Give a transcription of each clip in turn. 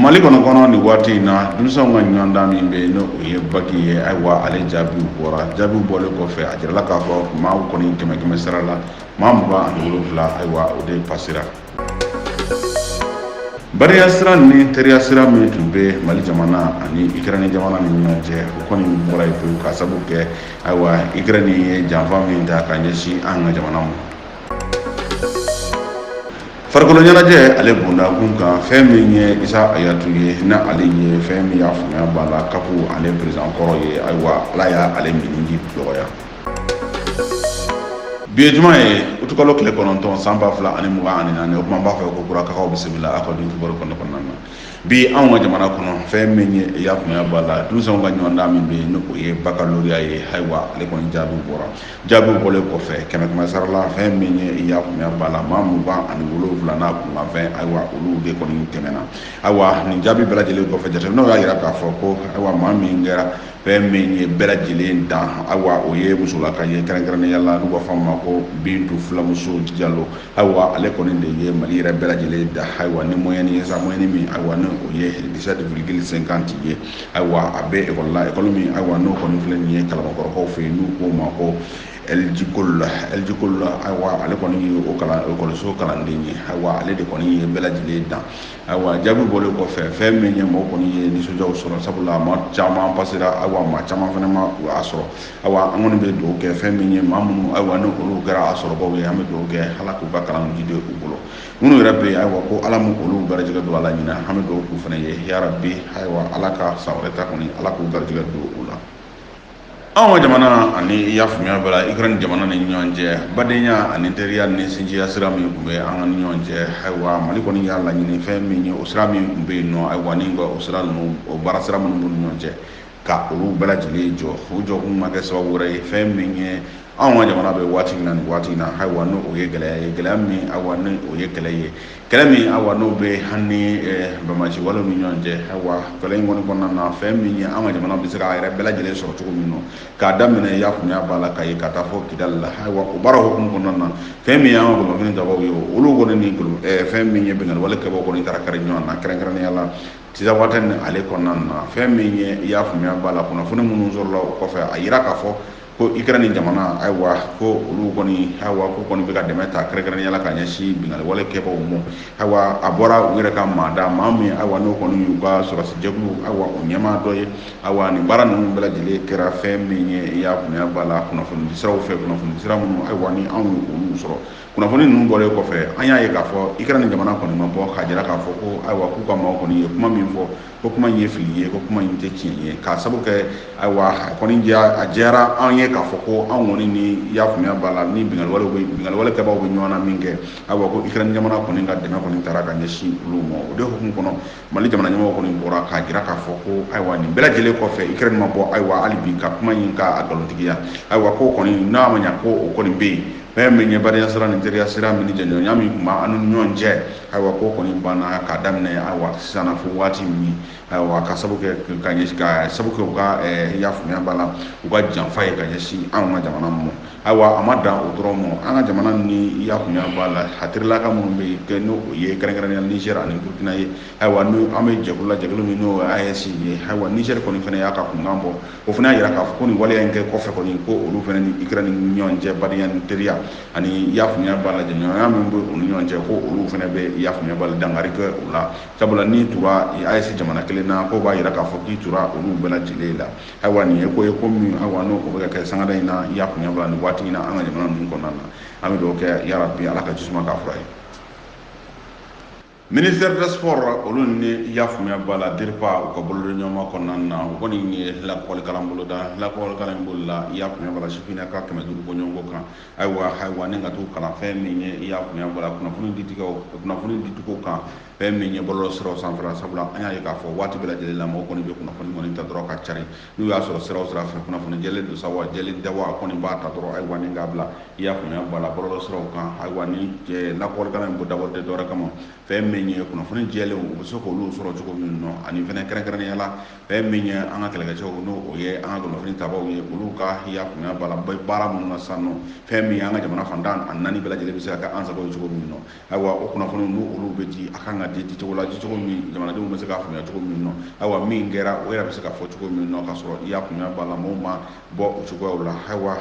Mali kɔnɔ kɔnɔ nin waati in na, denmisɛnw ka ɲɔgɔndan min bɛ yen, n'o ye baki ye, ayiwa, ale jaabiw bɔra. Jaabiw bɔlen kɔfɛ, a jirala k'a fɔ maaw kɔni kɛmɛ kɛmɛ sara la, maa 27, ayiwa, o de pasera. Badenya sira ni teriya sira min tun bɛ Mali jamana ani Ikɛrɛni jamana ni ɲɔgɔn cɛ, o kɔni bɔra yen pewu, k'a sabu kɛ, ayiwa, Ikɛrɛni ye janfa min ta ka ɲɛsin an ka jamana ma. Farikolo ɲɛnajɛ ale bondakun kan, fɛn min ye Isa Ayatu ye, ni ale ye fɛn min y'a faamuya b'a la, CAP ale président kɔrɔ ye, ayiwa, Ala y'a ale miniji dɔgɔya. Bi ye juma ye, utukalo tile 9, san 2024. O tuma, n b'a fɔ ko kura kakaw bisimila aw ka dun kibaru kɔnɔ kɔnɔna na. Bi, anw ka jamana kɔnɔ, fɛn min ye i y'a faamuya b'a la, denmisɛnw ka ɲɔgɔndan min bɛ yen, ni o ye baccalauréat ye, ayiwa, ale kɔni jaabiw bɔra. Jaabiw bɔlen kɔfɛ, kɛmɛ kɛmɛ sara la, fɛn min ye i y'a faamuya b'a la, maa 27 n'a kunkanfɛn, ayiwa, olu de kɔni tɛmɛna. Ayiwa, nin jaabi bɛɛ lajɛlen kɔfɛ, jateminɛw y'a jira k'a fɔ ko, ayiwa, maa min kɛra fɛn min ye bɛɛ lajɛlen dan, ayiwa, o ye musolaka ye, kɛrɛnkɛrɛnnenya la n'u b'a fɔ a ma ko Bintu Fulamuso Jalo. Ayiwa, ale kɔni de ye Mali yɛrɛ bɛɛ lajɛlen da, ayiwa, ni moyenne ye sa, moyenne min, ayiwa, ni o ye 17,50 ye. Ayiwa, a bɛ ekɔli la, ekɔli min, ayiwa, n'o kɔni filɛ nin ye Kalabankɔrɔkaw fɛ yen, n'u k'o ma ko Eljikol Eljikol. Ayiwa, ale kɔni ye o kalan ekɔliso kalanden ye. Ayiwa, ale de kɔni ye bɛɛ lajɛlen dan. Ayiwa, jaabi bɔlen kɔfɛ, fɛn min ye mɔgɔw kɔni ye nisɔndiyaw sɔrɔ, sabula maa caman pasera, ayiwa, maa caman fana ma a sɔrɔ. Ayiwa, an kɔni bɛ dugawu kɛ fɛn min ye maa minnu, ayiwa, ni olu kɛra a sɔrɔbaw ye, an bɛ dugawu kɛ Ala k'u ka kalan jidi u bolo. Minnu yɛrɛ bɛ yen, ayiwa, ko Ala m'u olu garijɛgɛ don a la ɲinan, an bɛ dugawu k'u fana ye, yarabi. Ayiwa, Ala ka san wɛrɛ ta kɔni, Ala k'u garijɛgɛ don u la. Anw ka jamana ani i y'a faamuya bɛɛ la, Ukraine jamana ni ɲɔgɔn cɛ, badenya ani teriya ni sinjiya sira min tun bɛ an ka ni ɲɔgɔn cɛ, ayiwa, Mali kɔni y'a laɲini fɛn min ye o sira min tun bɛ yen nɔ, ayiwa, ni ka o sira ninnu, o baara sira minnu b'u ni ɲɔgɔn cɛ, ka olu bɛɛ lajɛlen jɔ. O jɔ kun ma kɛ sababu wɛrɛ ye, fɛn min ye anw ka jamana bɛ waati min na nin waati in na, ayiwa, n'o o ye gɛlɛya ye, gɛlɛya min, ayiwa, ni o ye kɛlɛ ye, kɛlɛ min, ayiwa, n'o bɛ hali banbaanci walew ni ɲɔgɔn cɛ. Ayiwa, kɛlɛ in kɔni kɔnɔna na, fɛn min ye an ka jamana bɛ se k'a yɛrɛ bɛɛ lajɛlen sɔrɔ cogo min na, k'a daminɛ i y'a faamuya b'a la, ka ye ka taa fɔ Kidali la. Ayiwa, o baara hukumu kɔnɔna na, fɛn min ye an ka bolomafɛn tabaw ye, olu kɔni ni fɛn min ye binkanni wale kɛbaw kɔni taara kari ɲɔgɔn na, kɛrɛnkɛrɛnnenya la Tinzawatɛni ale kɔnɔna na. Fɛn min ye i y'a faamuya b'a la, kunnafoni minnu sɔrɔla o kɔfɛ, a yira k'a fɔ ko Ukraine jamana, ayiwa, ko olu kɔni, ayiwa, ko kɔni bɛ ka dɛmɛ ta kɛrɛnkɛrɛnnenya la ka ɲɛsin binkanni wale kɛbaw ma. Ayiwa, a bɔra u yɛrɛ ka maada maa min, ayiwa, n'o kɔni y'u ka sɔrɔdasi jɛkulu, ayiwa, o ɲɛmaa dɔ ye. Ayiwa, nin baara ninnu bɛɛ lajɛlen kɛra fɛn min ye i y'a faamuya b'a la, kunnafoni siraw fɛ, kunnafoni sira minnu, ayiwa, ni anw ye olu sɔrɔ. Kunnafoni ninnu bɔlen kɔfɛ, an y'a ye k'a fɔ Ukraine jamana kɔni ma bɔ k'a jira k'a fɔ ko, ayiwa, k'u ka maaw kɔni ye kuma min fɔ, ko kuma in ye fili ye, ko kuma in tɛ tiɲɛ ye, k'a sabu kɛ, ayiwa, a kɔni a diyara an ye k'a fɔ ko anw kɔni ni i y'a faamuya b'a la, ni binkanni wale bɛ binkanni wale kɛbaaw bɛ ɲɔgɔn na min kɛ, ayiwa, ko Ukraine jamana kɔni ka dɛmɛ kɔni taara ka ɲɛsin olu ma. O de hukumu kɔnɔ, Mali jamana ɲɛmɔgɔ kɔni bɔra k'a jira k'a fɔ ko, ayiwa, nin bɛɛ lajɛlen kɔfɛ, Ukraine ma bɔ, ayiwa, hali bi ka kuma in k'a nkalontigiya. Ayiwa, ko kɔni n'a ma ɲa ko o kɔni bɛ yen, fɛn min ye badenya sira ni teriya sira min ni jɛɲɔgɔnya min tun b'an ni ɲɔgɔn cɛ, ayiwa, ko kɔni banna k'a daminɛ, ayiwa, sisan na fo waati min, ayiwa, ka sabu kɛ ka ɲɛsin ka sabu kɛ u ka i y'a faamuya b'a la, u ka janfa ye ka ɲɛsin anw ka jamana ma. Ayiwa, a ma dan o dɔrɔn ma, an ka jamana ni i y'a faamuya b'a la, a terilaka minnu bɛ yen, n'o ye kɛrɛnkɛrɛnnenya Niger ani Burkina ye, ayiwa, n'o an bɛ jɛkulu la, jɛkulu min n'o ye AES ye. Ayiwa, Niger kɔni fana y'a ka kunkan bɔ, o fana y'a jira k'a fɔ ko nin waleya in kɛ kɔfɛ kɔni, ko olu fana ni Ukraine ni ɲɔgɔn cɛ badenya ni teriya ani i y'a faamuya b'a la, jɛɲɔgɔnya min bɛ u ni ɲɔgɔn cɛ, ko olu fana bɛ i y'a faamuya b'a la, dankari kɛ o la, sabula n'i tura AES jamana kelen na, k'o b'a jira k'a fɔ k'i tura olu bɛɛ lajɛlen la. Ayiwa, nin ye ko ye ko min, ayiwa, n'o bɛ ka kɛ sangada in na, i y'a faamuya b'a la, nin waati in na, an ka jamana ninnu kɔnɔna na. An bɛ dugawu kɛ, yarabi, Ala ka jisuma k'a fura ye. Ministère des Sports, olu ni i y'a faamuya b'a la, DIRPA, u ka bolodiɲɔgɔnma kɔnɔna na, u kɔni ye lakɔlikalan boloda. Lakɔlikalan in bolola, i y'a faamuya b'a la, sifinnaka 500 bɔɲɔgɔnko kan. Ayiwa, ni ka t'u kalan fɛn min ye i y'a faamuya b'a la, kunnafoni ditigɛw, kunnafoni dicogo kan, fɛn min ye bɔlɔlɔ siraw sanfɛla, sabula an y'a ye k'a fɔ waati bɛɛ lajɛlen la, mɔgɔw kɔni bɛ kunnafoni kɔni ta dɔrɔn ka cari. N'u y'a sɔrɔ siraw sira fɛ, kunnafoni jɛlen don sa wa jɛlen tɛ wa, a kɔni b'a ta dɔrɔn, ayiwa, ni k'a bila i y'a faamuya b'a la, bɔlɔlɔ siraw kan. Ayiwa, ni lakɔlikalan in bɔ dabɔ tɛ dɔwɛrɛ kama, fɛn min min ye kunnafoni jɛlenw u bɛ se k'olu sɔrɔ cogo min nɔ, ani fɛnɛ kɛrɛnkɛrɛnnenya la fɛn min ye an ka kɛlɛkɛcɛw, n'o o ye an ka kunnafoni tabaw ye, olu ka hiya kunya b'a la baara minnu na sisan nɔ, fɛn min ye an ka jamana fan 14 bɛɛ lajɛlen bɛ se ka kɛ an sago ye cogo min nɔ. Ayiwa, o kunnafoni n'u olu bɛ di, a kan ka di cogo la, di cogo min jamanadenw bɛ se k'a faamuya cogo min nɔ. Ayiwa, min kɛra o yɛrɛ bɛ se ka fɔ cogo min nɔ, k'a sɔrɔ i y'a kunya b'a la, mɔgɔw ma bɔ o cogoyaw la. Ayiwa,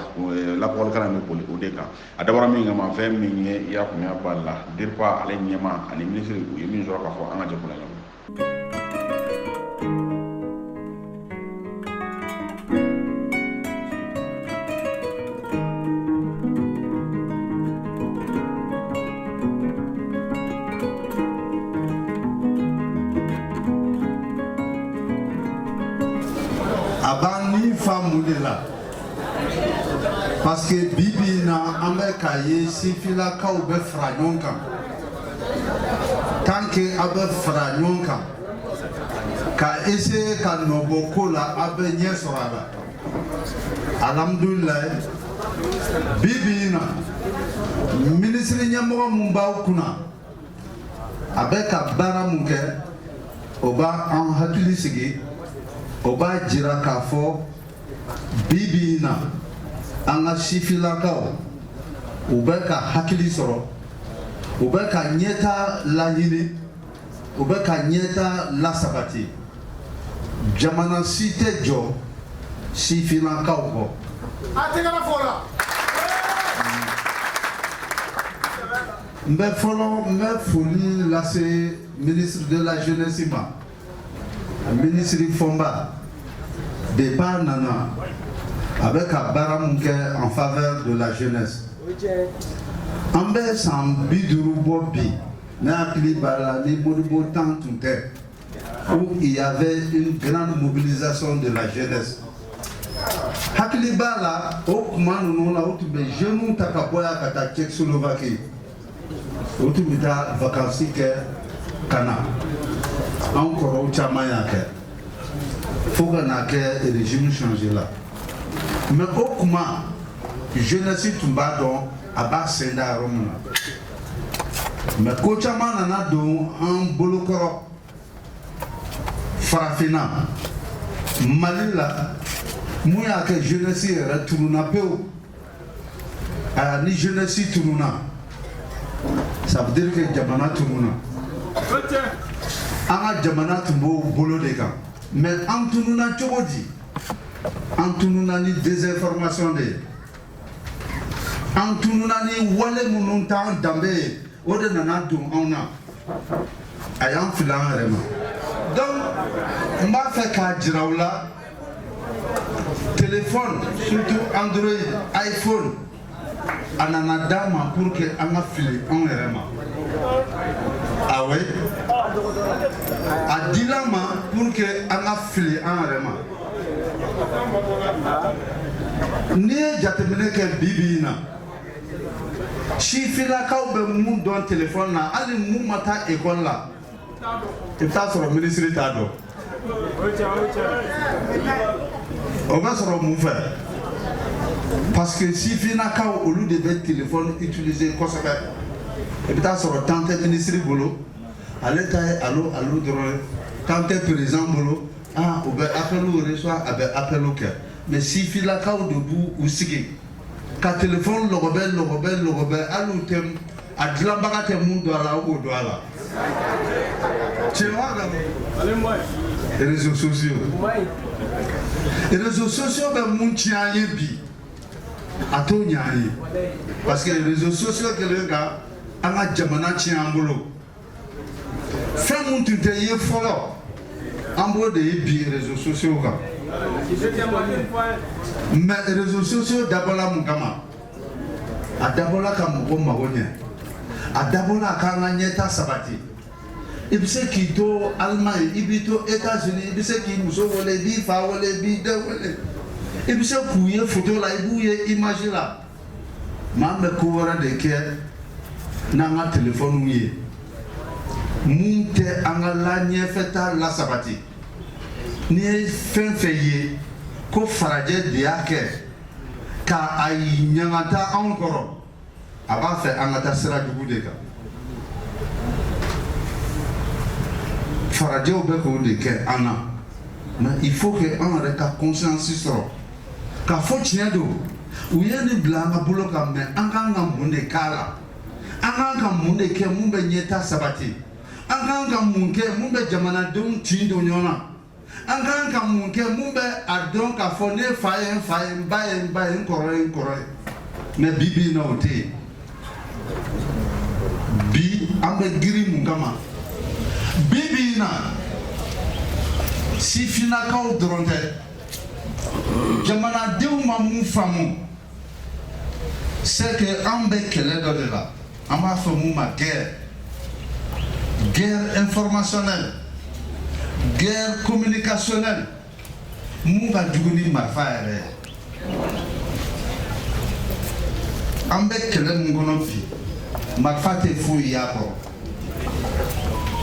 lakɔlikara bɛ boli o de kan. A dabɔra min kama, fɛn min ye i y'a kunya b'a la, DIRPA ale ɲɛmaa ani minisiri u ye min sɔrɔ k'a fɔ, an ka jɛ k'o lajɛ. A b'an ni fa mun de la, parce que bi bi in na, an bɛ k'a ye sifinnakaw bɛ fara ɲɔgɔn kan. Tant que aw bɛ fara ɲɔgɔn kan ka essayer ka nɔbɔ ko la, aw bɛ ɲɛ sɔrɔ a la. Alhamdulilayi, bi bi in na, minisiri ɲɛmɔgɔ mun b'aw kunna, a bɛ ka baara mun kɛ, o b'an hakili sigi, o b'a jira k'a fɔ bi bi in na, an ka sifinnakaw u bɛ ka hakili sɔrɔ, u bɛ ka ɲɛta laɲini, u bɛ ka ɲɛta lasabati. Jamana si tɛ jɔ sifinnakaw kɔ. A tɛgɛrɛ fɔ la. N bɛ fɔlɔ, n bɛ foli lase ministre de la jeunesse ma, ministre Fɔnba. Depuis a nana, a bɛ ka baara mun kɛ en faveur de la jeunesse, an bɛ san 50 bɔ bi, ne hakili b'a la, ni Modibo tan tun tɛ, où il y avait une grande mobilisation de la jeunesse. Hakili b'a la, o kuma ninnu na, o tun bɛ jeunes ta ka bɔ yan ka taa Tchécoslovaquie, o tun bɛ taa vacances kɛ ka na. An kɔrɔw caman y'a kɛ fo ka n'a kɛ régime changé la. Mais o kuma, jeunesse tun b'a dɔn a b'a sen da yɔrɔ min na. Mais ko caman nana don an bolokɔrɔ farafinna, Mali la, mun y'a kɛ jeunesse yɛrɛ tununna pewu. Aya, ni jeunesse tununna, ça veut dire que jamana tununna. An ka jamana tun b'o bolo de kan. Mais an tununna cogo di? An tununna ni désinformation de ye, an tununna ni wale minnu t'an danbe ye, o de nana don anw na, a y'an fili an yɛrɛ ma. Donc n b'a fɛ k'a jira aw la, téléphone, surtout Android, iPhone, a nana d'an ma pour que an ka fili anw yɛrɛ ma. Ah oui, a dila ma pour que an ka fili an yɛrɛ ma. N'i ye jateminɛ kɛ bi bi in na, sifinnakaw bɛ mun dɔn téléphone na, hali mun ma taa école la, i bɛ taa sɔrɔ minisiri t'a dɔn. O bɛ sɔrɔ mun fɛ? Parce que sifinnakaw, olu de bɛ téléphone utiliser kosɛbɛ. I bɛ taa sɔrɔ temps tɛ minisiri bolo, ale ta ye allo allo dɔrɔn ye. Temps tɛ président bolo, ah, o bɛ appel reçoit, a bɛ appel kɛ. Mais sifinnakaw de b'u u sigi ka téléphone lɔgɔbɛ lɔgɔbɛ lɔgɔbɛ, hali u tɛ a dilanbaga tɛ mun don a la, o b'o don a la. Tiɲɛ wa nkalon? Réseaux sociaux, réseaux sociaux bɛ mun tiɲɛ an ye bi, a t'o ɲɛ an ye, parce que réseaux sociaux kɛlen ka an ka jamana tiɲɛ an bolo. Fɛn mun tun tɛ ye fɔlɔ, an b'o de ye bi réseaux sociaux kan. Mais réseaux sociaux dabɔla mun kama? A dabɔla ka mɔgɔ mago ɲɛ, a dabɔla a k'an ka ɲɛta sabati. I bɛ se k'i to Allemagne, i b'i to États-Unis, i bɛ se k'i muso wele, i b'i fa wele, i b'i den wele, i bɛ se k'u ye photo la, i b'u ye image la. Maa bɛ ko wɛrɛ de kɛ n'an ka telefɔniw ye mun tɛ an ka la ɲɛfɛta lasabati. N'i ye fɛn fɛn ye ko farajɛ de y'a kɛ ka a ɲangata anw kɔrɔ, a b'a fɛ an ka taa sira jugu de kan. Farajɛw bɛ k'o de kɛ an na, mais il faut que an yɛrɛ ka conscience sɔrɔ k'a fɔ tiɲɛ don, u ye nin bila an ka bolo kan, mais an kan ka mun de k'a la? An kan ka mun de kɛ mun bɛ ɲɛta sabati? An kan ka mun kɛ mun bɛ jamanadenw tin don ɲɔgɔn na? An kan ka mun kɛ mun bɛ a dɔn k'a fɔ ne fa ye n fa ye, n ba ye n ba ye, n kɔrɔ ye n kɔrɔ ye? Mais bi bi in na, o tɛ yen. Bi, an bɛ girin mun kama? Bi bi in na, sifinnakaw dɔrɔn tɛ, jamanadenw ma mun faamu, c'est que an bɛ kɛlɛ dɔ de la, an b'a fɔ mun ma guerre, guerre informationnelle, guerre communicationnelle, mun ka jugu ni marifa yɛrɛ ye. An bɛ kɛlɛ mun kɔnɔ bi, marifa tɛ foyi y'a kɔrɔ,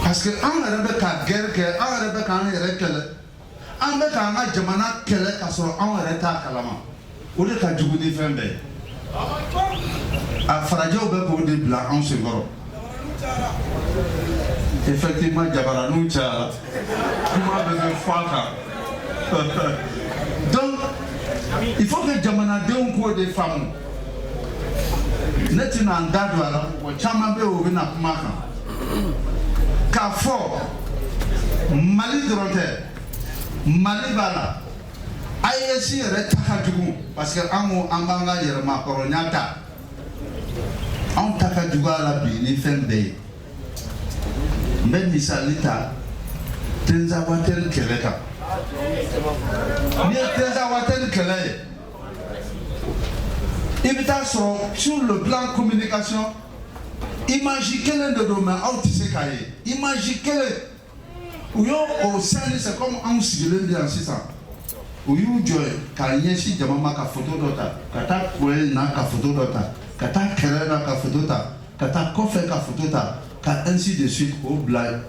parce que an yɛrɛ bɛ ka guerre kɛ, an yɛrɛ bɛ k'an yɛrɛ kɛlɛ, an bɛ k'an ka jamana kɛlɛ k'a sɔrɔ anw yɛrɛ t'a kalama. O de ka jugu ni fɛn bɛɛ ye. A farajɛw bɛ k'o de bila anw senkɔrɔ. Effectivement, jabaraninw cayara, kuma bɛ kɛ fɔ a kan. Donc il faut que jamanadenw k'o de faamu. Ne tɛna n da don a la, mɔgɔ caman bɛ yen, o bɛna kuma kan k'a fɔ Mali dɔrɔn tɛ, Mali b'a la, AES yɛrɛ ta ka jugu, parce que an ko an b'an ka yɛrɛmahɔrɔnya ta, anw ta ka jugu a la bi ni fɛn bɛɛ ye. N bɛ misali ta Tinzawatɛni kɛlɛ kan. N'i ye Tinzawatɛni kɛlɛ ye, i bɛ taa sɔrɔ sur le plan communication, image kelen de don, mais aw tɛ se k'a ye. Image kelen, u y'o o scène, c'est comme anw sigilen bɛ yan sisan, u y'u jɔ k'a ɲɛsin jama ma ka photo dɔ ta, ka taa coin na ka photo dɔ ta, ka taa kɛrɛ na ka photo ta, ka taa kɔfɛ ka photo ta, ka ainsi de suite, k'o bila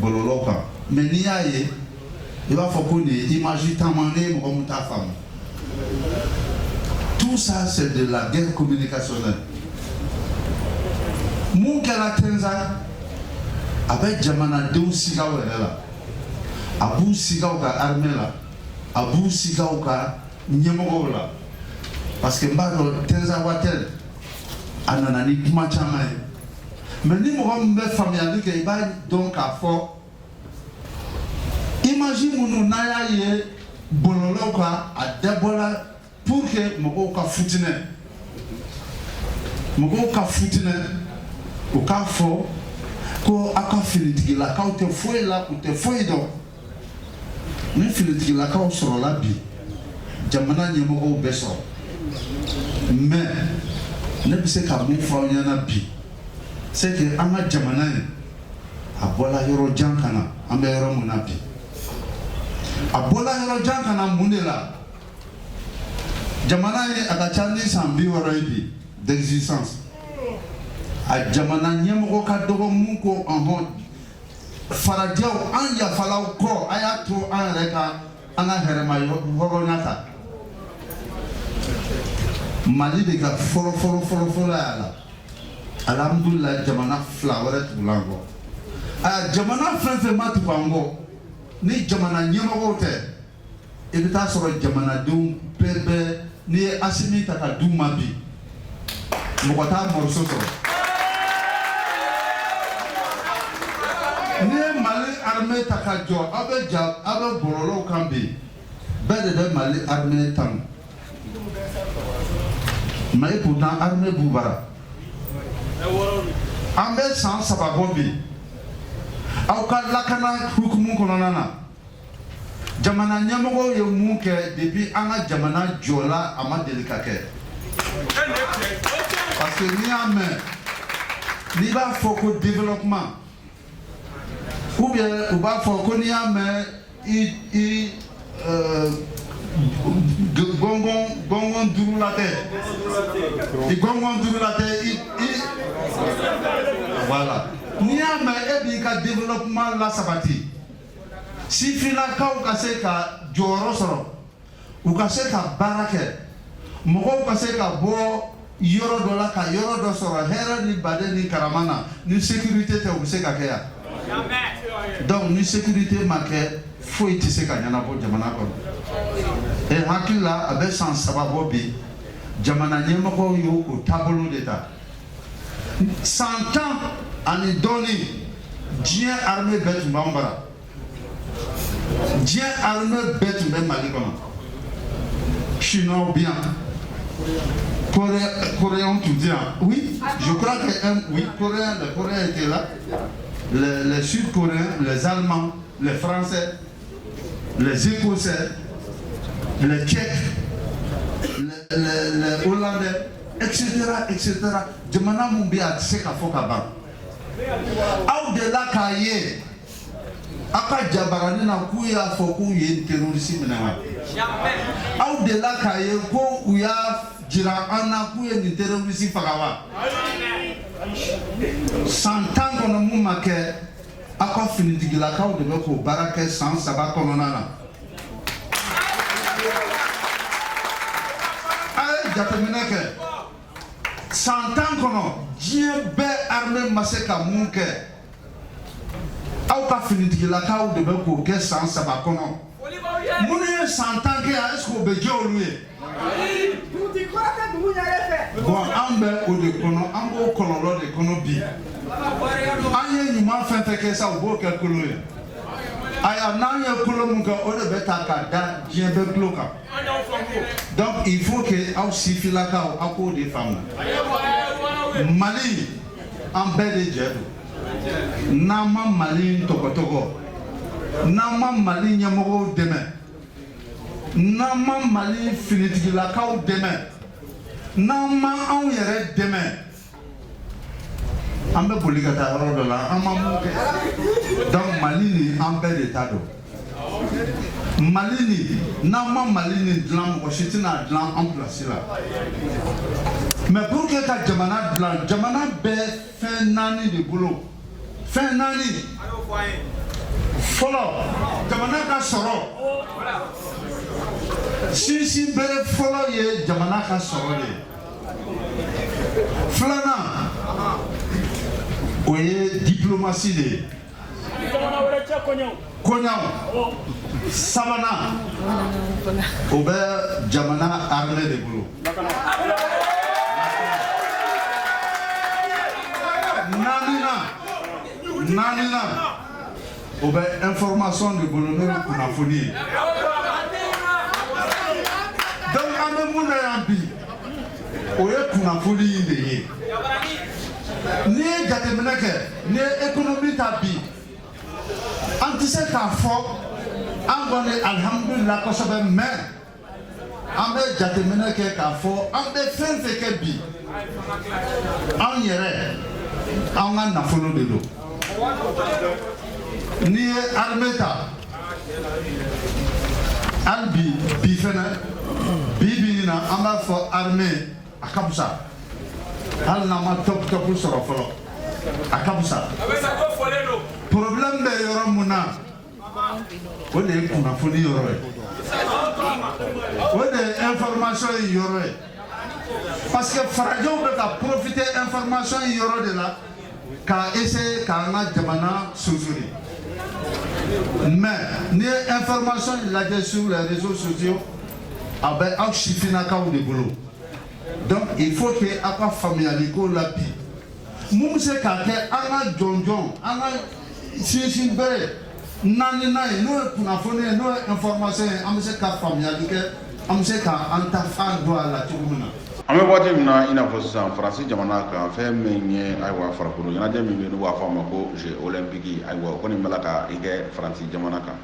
bɔlɔlɔw kan. Mais n'i y'a ye, i b'a fɔ ko nin ye image taama ne ye, mɔgɔ min t'a faamu. Tout ça, c'est de la guerre communicationnelle. Mun kɛra Tɛnza, a bɛ jamanadenw sigaw yɛrɛ la, a b'u sigaw ka armée la, a b'u sigaw ka ɲɛmɔgɔw la, parce que n b'a dɔn Tinzawatɛn a nana ni kuma caman ye. Mais ni mɔgɔ min bɛ faamuyali kɛ, i b'a dɔn k'a fɔ image minnu n'a y'a ye bɔlɔlɔw kan, a dabɔla pour que mɔgɔw ka futinɛ, mɔgɔw ka futinɛ, u k'a fɔ ko aw ka finitigilakaw tɛ foyi la, u tɛ foyi dɔn. Ni finitigilakaw sɔrɔla bi, jamana ɲɛmɔgɔw bɛ sɔrɔ. Mais ne bɛ se ka mun fɔ aw ɲɛna bi, c'est que an ka jamana in, a bɔla yɔrɔ jan ka na an bɛ yɔrɔ mun na bi. A bɔla yɔrɔ jan ka na mun de la? Jamana ye, a ka ca ni san 60 ye bi d'existence, a jamana ɲɛmɔgɔ ka dɔgɔ mun ko ɔhɔn, farajɛw, an yafalaw kɔ, a y'a to an yɛrɛ ka an ka hɛrɛma hɔrɔnya ta. Mali de ka fɔlɔ fɔlɔ fɔlɔ fɔlɔ y'a la. Alhamdulilayi, jamana fila wɛrɛ tugula an kɔ. A jamana fɛn fɛn ma tugu an kɔ, ni jamana ɲɛmɔgɔw tɛ, i bɛ taa sɔrɔ jamanadenw bɛɛ bɛ. N'i ye Asimi ta ka d'u ma bi, mɔgɔ t'a morceau sɔrɔ. N'i ye Mali armée ta ka jɔ, aw bɛ ja, aw bɛ bɔlɔlɔw kan bi, bɛɛ de bɛ Mali armée tanu. Mais pourtant armée b'u bara. An bɛ san 3 bɔ bi, aw ka lakana hukumu kɔnɔna na, jamana ɲɛmɔgɔw ye mun kɛ? Depuis an ka jamana jɔla, a ma deli ka kɛ, parce que n'i y'a mɛn, n'i b'a fɔ ko développement, ou bien u b'a fɔ ko n'i y'a mɛn i gɔngɔn gɔngɔn duuru la tɛ, i gɔngɔn duuru la tɛ, i voilà, n'i y'a mɛn e b'i ka développement lasabati, sifinnakaw ka se ka jɔyɔrɔ sɔrɔ, u ka se ka baara kɛ, mɔgɔw ka se ka bɔ yɔrɔ dɔ la ka yɔrɔ dɔ sɔrɔ hɛrɛ ni baden ni karama na, ni sécurité tɛ, u bɛ se ka kɛ yan. Donc ni sécurité ma kɛ, foyi tɛ se ka ɲɛnabɔ jamana kɔnɔ. E hakili la, a bɛ san 3 bɔ bi, jamana ɲɛmɔgɔw y'o o taabolo de ta. San 10 ani dɔɔni, diɲɛ armée bɛɛ tun b'an bara, diɲɛ armée bɛɛ tun bɛ Mali kɔnɔ. Chinois bɛ yan, Coréens tun tɛ yan. Oui, je crois que un, oui, Coréens, les Coréens étaient là, les Sud-Coréens, les Allemands, les Français, les Écossais, les Tchèques, les Hollandais, etc., etc. Jamana mun bɛ yen, a tɛ se ka fɔ ka ban. Aw delila k'a ye aw ka jabaranin na k'u y'a fɔ k'u ye terroriste minɛ wa? Aw delila k'a ye ko u y'a jira an na k'u ye nin terroriste faga wa? San 10 kɔnɔ, mun ma kɛ, aw ka finitigilakaw de bɛ k'o baara kɛ san 3 kɔnɔna na. A ye jateminɛ kɛ, san 10 kɔnɔ, diɲɛ bɛɛ armée ma se ka mun kɛ, aw ka finitigilakaw de bɛ k'o kɛ san 3 kɔnɔ. Minnu ye san 10 kɛ yan, est ce que o bɛ diya olu ye? Bon, an bɛ o de kɔnɔ, an b'o kɔlɔlɔ de kɔnɔ bi. An ye ɲuman fɛn fɛn kɛ sa, u b'o kɛ kolo ye. Ayiwa, n'an ye kolo mun kɛ, o de bɛ ta k'a da diɲɛ bɛɛ tulo kan. Donc il faut que aw sifinnakaw, aw k'o de faamu. Mali, an bɛɛ de jɛ don. N'an ma Mali tɔgɔtɔgɔ, n'an ma Mali ɲɛmɔgɔw dɛmɛ, n'an ma Mali finitigilakaw dɛmɛ, n'an ma anw yɛrɛ dɛmɛ, an bɛ boli ka taa yɔrɔ dɔ la, an ma mun kɛ. Donc Mali nin, an bɛɛ de ta don. Mali nin, n'an ma Mali nin dilan, mɔgɔ si tɛna dilan an place la. Mais pour que ka jamana dilan, jamana bɛ fɛn 4 de bolo. Fɛn 4 fɔlɔ, jamana ka sɔrɔ. Sinsin bere fɔlɔ ye jamana ka sɔrɔ de ye. Filanan, o ye diplomatie de ye, koɲaw. Sabanan, o bɛ jamana armée de bolo. Naaninan, o bɛ information de bolo, n'o ye kunnafoni ye. Donc an bɛ mun na yan bi, o ye kunnafoni in de ye. N'i ye jateminɛ kɛ, n'i ye économie ta bi, an tɛ se k'a fɔ an kɔni alihamudulila kosɛbɛ, mais an bɛ jateminɛ kɛ k'a fɔ an bɛ fɛn fɛn kɛ bi, an yɛrɛ, an ka nafolo de don. N'i ye armée ta hali bi, bi fɛnɛ, bi bi in na, an b'a fɔ armée a ka fisa, hali n'an ma top top sɔrɔ fɔlɔ, a ka fisa. Problème bɛ yɔrɔ mun na, o de ye kunnafoni yɔrɔ ye, o de ye information ye yɔrɔ ye, parce que farajɛw bɛ ka profiter information ye yɔrɔ de la k'a essayer k'an ka jamana sonsori. Mais n'i ye information in lajɛ sur les réseaux sociaux, a bɛ aw sifinnakaw de bolo. Donc il faut que aw ka faamuyali k'o la bi. Mun bɛ se k'a kɛ an ka jɔnjɔn, an ka sinsin bere naaninan ye, n'o ye kunnafoni ye, n'o ye information ye, an bɛ se ka faamuyali kɛ, an bɛ se k'an ta fan don a la cogo min na. An bɛ waati min na, i n'a fɔ sisan, Faransi jamana kan, fɛn min ye, ayiwa, farikolo ɲɛnajɛ min bɛ yen, n'u b'a fɔ a ma ko Jeux olympiques, ayiwa, o kɔni bɛ la ka i kɛ Faransi jamana kan.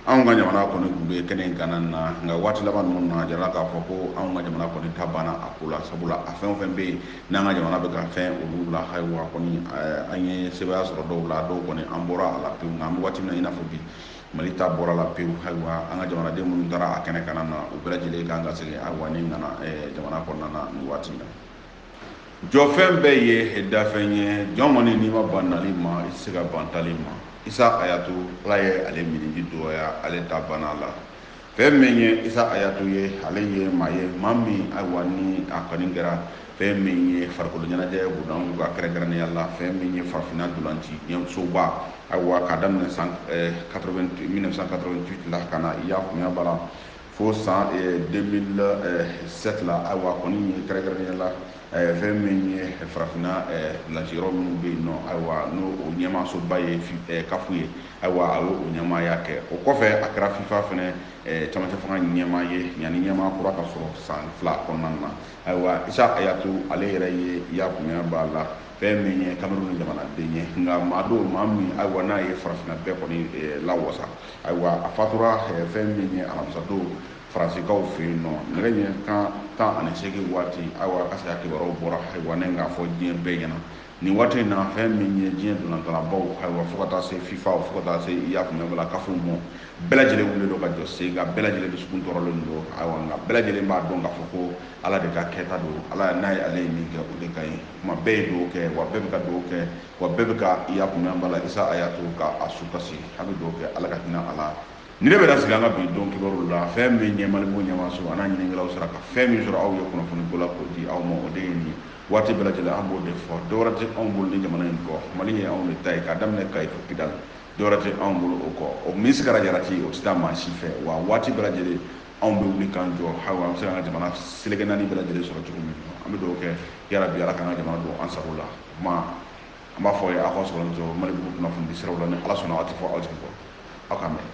Anw ka jamana kɔni tun bɛ kɛnɛ in kan na, nka waati laban ninnu na, a jirala k'a fɔ ko anw ka jamana kɔni ta banna a ko la, sabula a fɛn o fɛn bɛ yen n'an ka jamana bɛ ka fɛn olu la, ayiwa, kɔni an ye sebaaya sɔrɔ dɔw la, dɔw kɔni an bɔra a la pewu. Nka an bɛ waati min na, i n'a fɔ bi, Mali ta bɔra la pewu. Ayiwa, an ka jamanaden minnu taara a kɛnɛ kan na, u bɛɛ lajɛlen kan ka segin, ayiwa, ni nana jamana kɔnɔna na nin waati in na. Jɔfɛn bɛɛ ye dafɛn ye, jɔn kɔni n'i ma ban nali ma, i tɛ se ka ban tali ma. Isa Hayatou, Ala ye ale miniji dɔgɔya, ale ta banna la. Fɛn min ye Isa Hayatou ye, ale ye maa ye, maa min, ayiwa, ni a kɔni kɛra Fɛn min ye farikolo ɲɛnajɛ budanw ka kɛrɛnkɛrɛnnenya la, fɛn min ye farafinna ntolanci ɲɛsoba, ayiwa, k'a daminɛ san 1988 la ka na, i y'a faamuya b'a la, fo san 2007 la. Ayiwa, kɔni ye kɛrɛnkɛrɛnnenya la, fɛn min ye farafinna ntolanci yɔrɔ minnu bɛ yen nɔ, ayiwa, n'o o ɲɛmaasoba ye CAF ye, ayiwa, a y'o ɲɛmaaya kɛ. O kɔfɛ, a kɛra FIFA fɛnɛ camancɛ fanga ɲɛmaa ye yanni ɲɛmaa kura ka sɔrɔ san 2 kɔnɔna na. Ayiwa, Isa Hayatou, ale yɛrɛ ye, i y'a faamuya b'a la, fɛn min ye Cameroun jamanaden ye, nka maa don, maa min, ayiwa, n'a ye farafinna bɛɛ kɔni lawasa. Ayiwa, a fatura fɛn min ye alamisa don Faransikaw fɛ yen nɔ, nɛgɛ ɲɛ kan 18 waati. Ayiwa, a ka saya kibaruyaw bɔra. Ayiwa, ne k'a fɔ diɲɛ bɛɛ ɲɛna nin waati in na, fɛn min ye diɲɛ ntolantalabaw, ayiwa, fo ka taa se FIFA, fo ka taa se, i y'a faamuya b'a la, CAF mɔ bɛɛ lajɛlen wulilen don ka jɔ sen kan, bɛɛ lajɛlen dusukun tɔɔrɔlen don. Ayiwa, nka bɛɛ lajɛlen b'a dɔn k'a fɔ ko Ala de ka kɛta don. Ala n'a ye, ale ye min kɛ, o de ka ɲi. Kuma bɛɛ ye dugawu kɛ, wa bɛɛ bɛ ka dugawu kɛ, wa bɛɛ bɛ ka, i y'a faamuya b'a la, Isa Hayatou ka a su kasi. A bɛ dugawu kɛ, Ala ka hinɛ a la. Ni ne bɛ sigi an ka bi don kibaru la, fɛn min ye Malibugu ɲɛmaaso a n'a ɲinikɛlaw sera ka fɛn min sɔrɔ aw ye kunnafoni ko la k'o di aw ma, o de ye nin ye. Waati bɛɛ lajɛlen an b'o de fɔ, dɔwɛrɛ tɛ anw bolo ni jamana in kɔ. Mali ye anw de ta ye, k'a daminɛ Kayi fo Kidali, dɔwɛrɛ tɛ anw bolo o kɔ. O min sigara jarati, o tɛ taa maa si fɛ. Wa waati bɛɛ lajɛlen anw bɛ wuli k'an jɔ. Ayiwa, an bɛ se k'an ka jamana seleke naani bɛɛ lajɛlen sɔrɔ cogo min, an bɛ dugawu kɛ, yarabi, Ala k'an ka jamana don an sago la. Kuma an b'a fɔ ye, aw ka sɔrɔ Malibugu kunnafoni di siraw la. Ni Ala sɔnna, aw tɛ fɔ aw jigi kɔ, aw k'an bɛn.